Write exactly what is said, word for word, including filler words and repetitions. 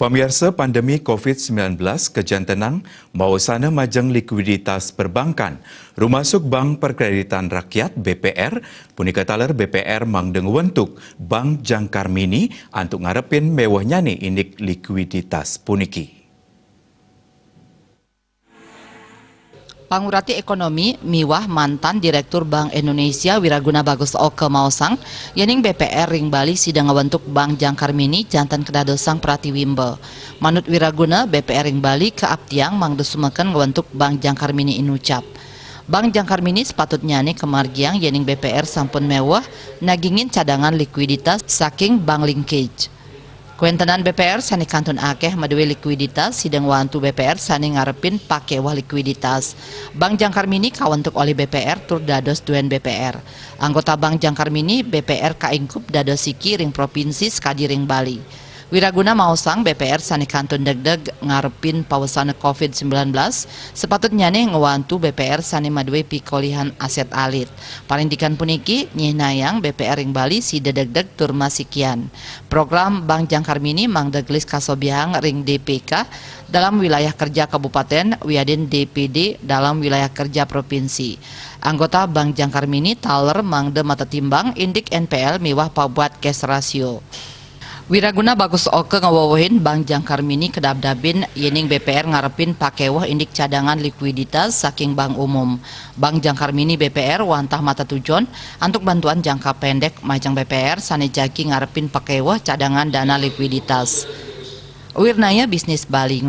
Pamiarsa, pandemi covid sembilan belas kajantenang maosana majeng likuiditas perbankan, rumasuk Bank Perkreditan Rakyat, B P R, punika taler B P R mangda ngwentuk Bank Jangkar Mini antuk ngarepin mewehnyane indik likuiditas puniki. Pangurati Ekonomi miwah mantan Direktur Bank Indonesia Wiraguna Bagus Oka maosang, yening B P R ring Bali sida ngwentuk Bank Jangkar Mini janten kadadosang pratiwimba. Manut Wiraguna, B P R ring Bali kaaptiang mangda sumeken ngwentuk Bank Jangkar Mini inucap. Bank Jangkar Mini sepatutnyane kamargiang yening B P R sampun meweh nagingin cadangan likuiditas saking bank linkage. Kwentenan B P R sane kantun akeh madue likuiditas, sida ngwantu B P R sane ngarepin pakeweh likuiditas. Bank Jangkar Mini kawentuk olih B P R tur dados duen B P R. Anggota Bank Jangkar Mini B P R kaingkup dados siki ring provinsi sakadi ring Bali. Wiraguna maosang B P R sane kantun degdeg ngarepin pawesana covid sembilan belas, sepatutnyane ngwantu B P R sane madue pikolihan aset alit. Parindikan puniki nyihnayang B P R ring Bali sida degdeg tur masikian. Program Bank Jangkar Mini mangda gelis kasobiahang ring D P K dalam wilayah kerja kabupaten wiadin D P D dalam wilayah kerja provinsi. Anggota Bank Jangkar Mini taler mangda matetimbang indik N P L miwah pabuat cash ratio. Wiraguna Bagus Oka ngawewehin Bank Jangkar Mini kadabdabin yening B P R ngarepin pakeweh indik cadangan likuiditas saking bank umum. Bank Jangkar Mini B P R wantah matetujon antuk bantuan jangka pendek majeng B P R sane jagi ngarepin pakeweh cadangan dana likuiditas. Wirnaya Bisnis Bali